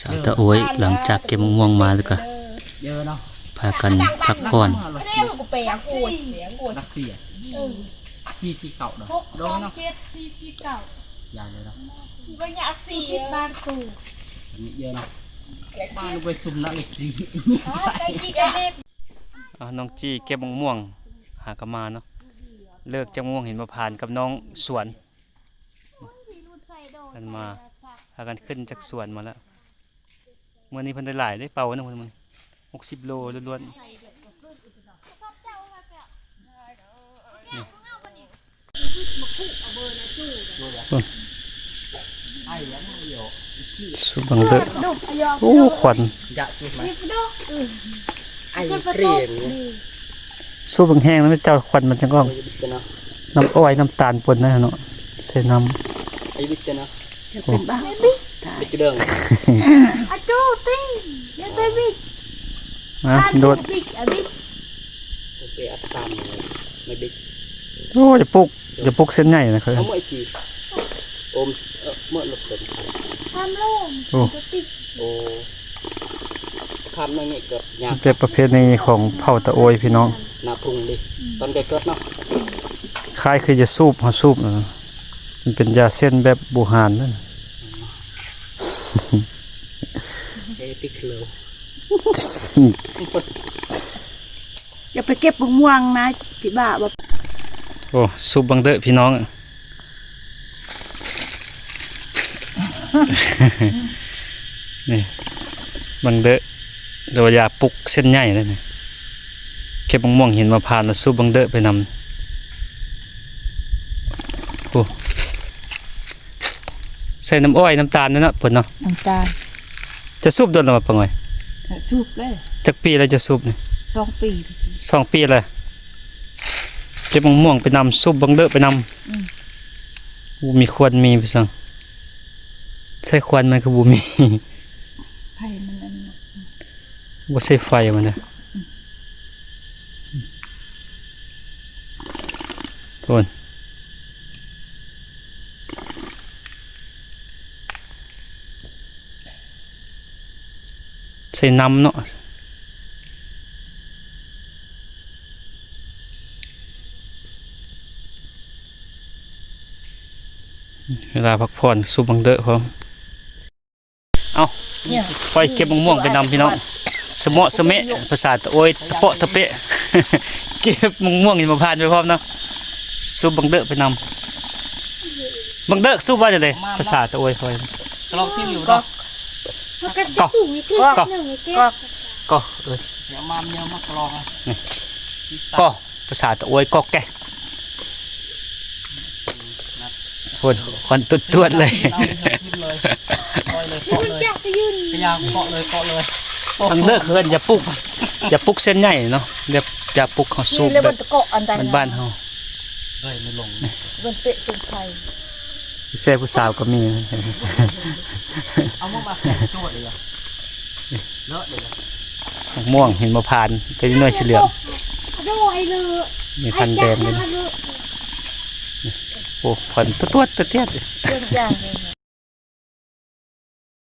ສາວຕາໂອ້ຍ ຫຼັງຈາກເກັບມະມ່ວງມາແລ້ວກໍພາກັນພັກຜ່ອນ. ເອົາ ນ້ອງຈີ້ເກັບມະມ່ວງ ຫາກະມາເນາະ. ເລີກຈາກມະມ່ວງຫິນມະພານກັບນ້ອງສວນ ເພິ່ນມາ ພາກັນຂຶ້ນຈາກສວນມາແລ້ວ. ມື້ນີ້ເພິ່ນໄດ້ຫຼາຍເດ້ ເປົານຳເພິ່ນ ຫົກສິບໂລລ້ວນໆ. ນີ້ ສຸບບັງເດີ ໂອ້ ຄວັນ ສຸບແຮງໆ ແລ້ວເຈົ້າ ຄວັນມັນຈັ່ງອອກ. ນ້ຳອ້ອຍ ນ້ຳຕານປົນນະເນາະ ໃສ່ນ້ຳ. ໂອ້ ອາໂຈຕິ ມາ ໂດດ. ໂອ້ ຢ່າປຸກ ຢ່າປຸກເສັ້ນໃຫຍ່ນະ. ໂອ້ ແບບປະເພນີຂອງເຜົ່າຕາໂອ້ຍ ພີ່ນ້ອງ. ນາປຸງເດ້ ຕອນໄກເກີດເນາະ ຄ້າຍຄືຢາສູບ ເຮົາສູບນະ ມັນເປັນຢາເສັ້ນແບບບູຮານນັ້ນ. ຢ່າໄປເກັບບັກມ່ວງນະ ທີ່ບ້າບໍ່. ໂອ້ ສູບບັງເດີ ພີ່ນ້ອງ. ນີ້ ບັງເດີ ຫຼືວ່າຢາປຸກເສັ້ນໃຫຍ່ເດ້ນີ້. ເກັບມະມ່ວງຫິນມະພານ ແລ້ວສູບບັງເດີໄປນຳ. ໂອ້ ໃສ່ນ້ຳອ້ອຍ ນ້ຳຕານເນາະ ເພິ່ນເນາະ. ນ້ຳຕານ. ຈະສູບດົນແລ້ວບໍ່ ປ້າງອຍ? ສູບແລ້ວ. ຈັກປີແລ້ວຈະສູບນີ້? ສອງປີ. ສອງປີແລ້ວ. ເກັບມະມ່ວງໄປນຳ ສູບບັງເດີໄປນຳ. ອືມ ໂອ້ ມີຄວັນມີໄປຊັ້ນ. ໃສ່ຄວັນມັນຄືບໍ່ມີ ໄຟມັນອັນນັ້ນ ບໍ່ໃສ່ໄຟມັນນະ. ໂອ້ຍ ໃສ່ນ້ຳເນາະ. ເວລາພັກຜ່ອນ ສູບບັງເດີພ້ອມ. ເອົາ ຂ້ອຍເກັບມະມ່ວງໄປນຳ ພີ່ນ້ອງ. ສະເໝາະສະເມະ ພາສາຕາໂອ້ຍ ຕະເປາະຕະເປະ. ເກັບມະມ່ວງມາຜ່ານໄປພ້ອມເນາະ. ສູບບັງເດີໄປນຳ. ບັງເດີສູບວ່າຈັ່ງໃດ ພາສາຕາໂອ້ຍຂ້ອຍ? ກະລອກຕິ້ວຢູ່ເນາະ. ກອກ ກອກ ກອກ ກອກ ເອີຍ ດຽວມາ ດຽວມາກະລອກ. ນີ້ ກອກ ພາສາຕາໂອ້ຍ ກອກແກ. ພຸ້ນ ຄວັນຕວດໆເລີຍ. ບັງເດີເອີ້ນຢາປຸກ ຢາປຸກເສັ້ນໃຫຍ່ເນາະ ແບບຢາປຸກເຮົາສູບແບບບ້ານໆເຮົາ. ແຊຜູ້ສາວກໍມີ. ເອົາມາແຂ່ງໂຈດເລີຍ. ເລີດເລີຍ. ໝາກມ່ວງຫິນມະພານ ແຕ່ໜ່ວຍສີເຫຼືອງ. ມີພັນແດງເລີຍ. ໂອ້ ຄວັນຕວດໆຕຽດໆ.